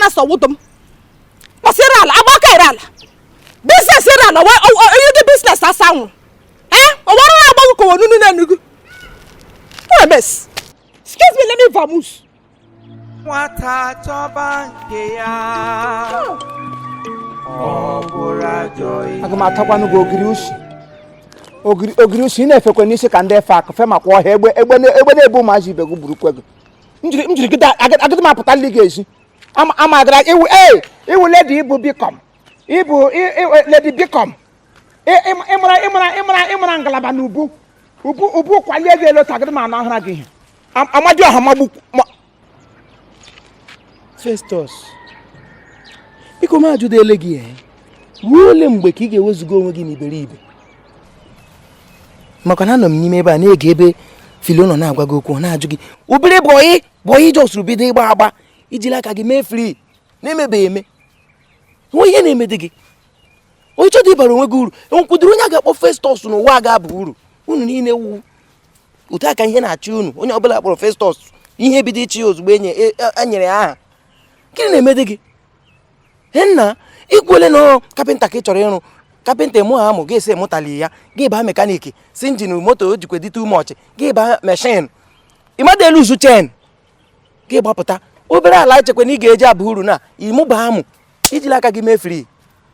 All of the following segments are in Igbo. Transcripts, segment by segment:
Mara sọ wụdụ m kpọsịrị ala agba aka ere ala business ere ala onye dị business asa anwụrụ ee ọwara agbaghị kowo nunu n'enugu. What a mess. Excuse me, let me vamoose. Nwata chọba nke ya, ọ bụrụ ajọ ihe. Aga m atakwanụ gị ogiri ushi, ogiri, ogiri ushi. Ị na-efekwe n'isi ka ndị efe akụ fe makwa ọhịa egbe egbe egbe na-ebu ụmụazị ibe gị gburukwe gị. M jiri gịda agịdị m apụta ndị ga-ezi ama ama agara iwu ee iwu lady ibu bikom ibu lady bikom. Ịmara ịmara ịmara ịmara ngalaba na ubu ubu ubu kwalie gị elu tagịrị ma anụ ahụra gị ihe amadi ọha magbu Festus, biko m ajụdele gị ee ruo ole mgbe ka ị ga-ewezuga onwe gị n'iberibe? Maka na anọ m n'ime ebe a na-ege ebe Filo nọ na-agwa gị okwu, ọ na-ajụ gị obere boy boy just bido ịgba agba ijiri aka gị mee free na-emebeghị eme nwe ihe na-emede gị. Onye chọdụ ịbara onwe gị uru enwekwudoro onye a ga-akpọ Festus n'ụwa a ga-aba uru. Unu niile wu otu aka ihe na-achị unu. Onye ọbụla kpọrọ Festus ihe bido ịchị ya ozugbo enye e nyere ya aha. Gịnị na-emede gị? He nna, ikwuole na carpenter ka ị chọrọ ịrụ. Carpenter mụ ha amụ gị esi emụtali ya, gị baa mechanic si engine moto o jikwa dịte ume ọchị, gị baa machine ịmada elu uzu chen gị gbapụta obere ala echekwa na ị ga-eji aba uru na ịmụba amụ ijiri aka gị mee free.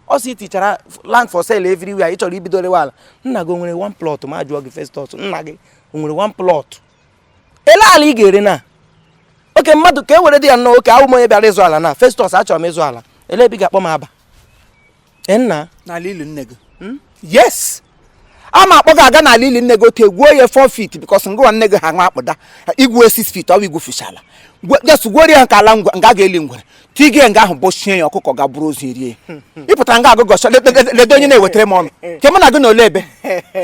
Ọ sị tichara land for sale everywhere. Ị chọrọ ibido rewe ala. Nna gị o nwere one plot? Ma jụọ gị, Festus, nna gị o nwere one plot? Ele ala ị ga-ere na oke mmadụ ka e were dị ya nnọọ oke. Awụ m onye bịara ịzụ ala na Festus, achọrọ m ịzụ ala. Ele ebe ị ga-akpọ m aba? Ee, nna. N'ala ili nne gị. Yes, a ma akpọ gị aga n'ala ili nne gị otu egwuo ya 4 feet because ngụwa nne gị ha nwa akpụda igwuo 6 feet. Ọ bụ igwufishala just gwuo ya nke ala ngwa nga ga-eli ngwere tige nga ahụ bụchie ya, ọkụkọ ga bụrụ ozu rie. Ịpụtara nga agụgọ ledo onye na-ewetara m ọnụ ke mụ na gị na ole ebe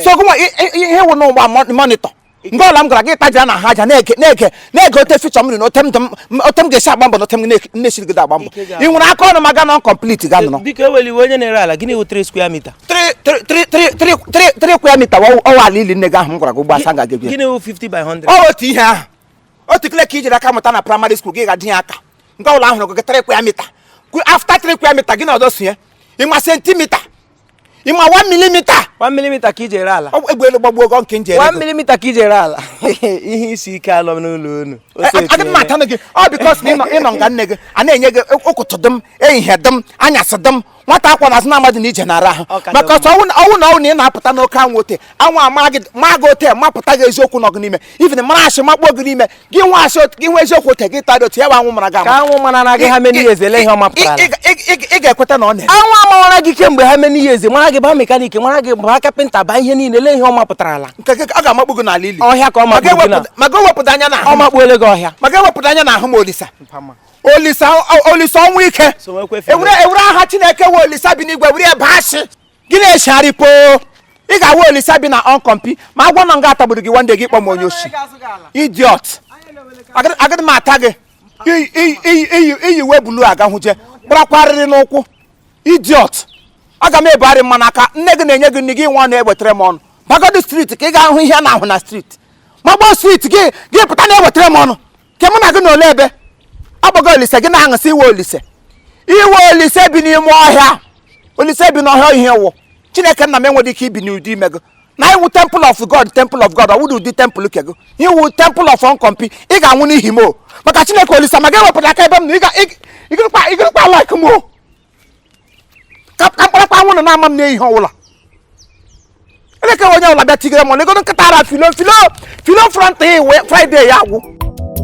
so gụnwa ihe wụ n'ụgba monitor nga ọla m gwara gị tajira na ha aja na-ege na-ege na-ege ote fichọ m riri na ote m ote m ga-esi agba mbọ na ote m na-esiri agba mbọ. Ị nwere aka ọnụ ma ga nọ complete ga nọrọ. Biko, eweliwe onye na-ere ala. Gịnị wụ 3 square meter? 3 square meter ọwa ala ili nne gị ahụ m gwara gị ụgbọ asa ga gị. Gịnị wụ 50 by 100? Ọ otu ihe ahụ otu kile ka i jiri aka mụta na primary school gị ga-adị ya aka nke ọbụla ahụrụ gị 3 square meter. After 3 square meter gị na ọdọ sonye ịma centimeter, ịma 1 millimeter. 1 millimeter ka iji ere ala? Ọ egbe elu gbagbuo ogo nke nje. 1 millimeter ka iji ere ala? Ihe isi ike alọ n'ụlọ unu. Adị m atanụ gị ọ because na ịnọ nga nne gị a na-enye gị ụkụtụ dum, ehihie dum, anyasị dum, nwata akwa na azụ na amadị na ije nara ahụ. Ọ ka dị maka mma. ọsọ ọnwụ na ọnwụ na ị na-apụta n'oke anwụ ote anwụ ama gị maa gị ote mapụta gị eziokwu nọ gị n'ime even mara asị makpuo gị n'ime gị nwa asị gị nwa eziokwu ote gị tarị otu ya bụ anwụ mara gị ama. Ka anwụ mara na gị ha many years, ele ihe ọ mapụtara. Ị ga-ekweta na ọ na-eme. Anwụ amawara gị kemgbe ha many years, mara gị baa mechanic, mara gị baa carpenter, baa ihe niile, lee ihe ọ mapụtara ala. Nke gị a ga-amakpu gị n'ala ili. Ọhịa ka ọ Ma makpuru gị na ma gị wepụta anya na ọ makpuole gị ọhịa. Ma gị wepụta anya na ahụ m. Olisa, Olisa, Olisa ọnwụ ike. So nwekwe filo. Ewere ewere aha Chineke we Olisa bi n'igwe were ebe asị gị na-eshigharị poo. Ị ga-awa Olisa bi na ọnkọmpi ma agwọ nọ nga atagburu gị one day gị kpọ m onye oshi. Idiot, agịdị m ata gị. Iyi uwe blue aga hụje gbarakwarịrị n'ụkwụ. Idiot, aga m ebugharị mma n'aka nne gị na-enye gị nri gị nwa na-ewetara m ọnụ. Bagodu street ka ị ga-ahụ ihe a na-ahụ na street magbo street gị gị pụta na-ewetara m ọnụ ke mụ na gị na ole ebe akpọgo Olise gị na-aṅụsị iwe Olise, iwe Olise bi n'ime ọhịa, Olise bi n'ọhịa. Ihe wụ Chineke nna m enweghị ike ibi n'ụdị ime gị na iwu temple of God, temple of God ọwụdị ụdị temple ke gị iwu temple of nkọmpi. Ị ga-anwụ n'ihi m o maka Chineke Olise ma ga-ewepụta aka ebe m na ị ga ịgịrịkpa like m o ka mkparakpa anwụ nọ na-ama m n'ihe ọwụla eleke onye ọbụla bịa tigere m ọnụ. Egodo nkịta ara filo filo filo front wee Friday ya agwụ.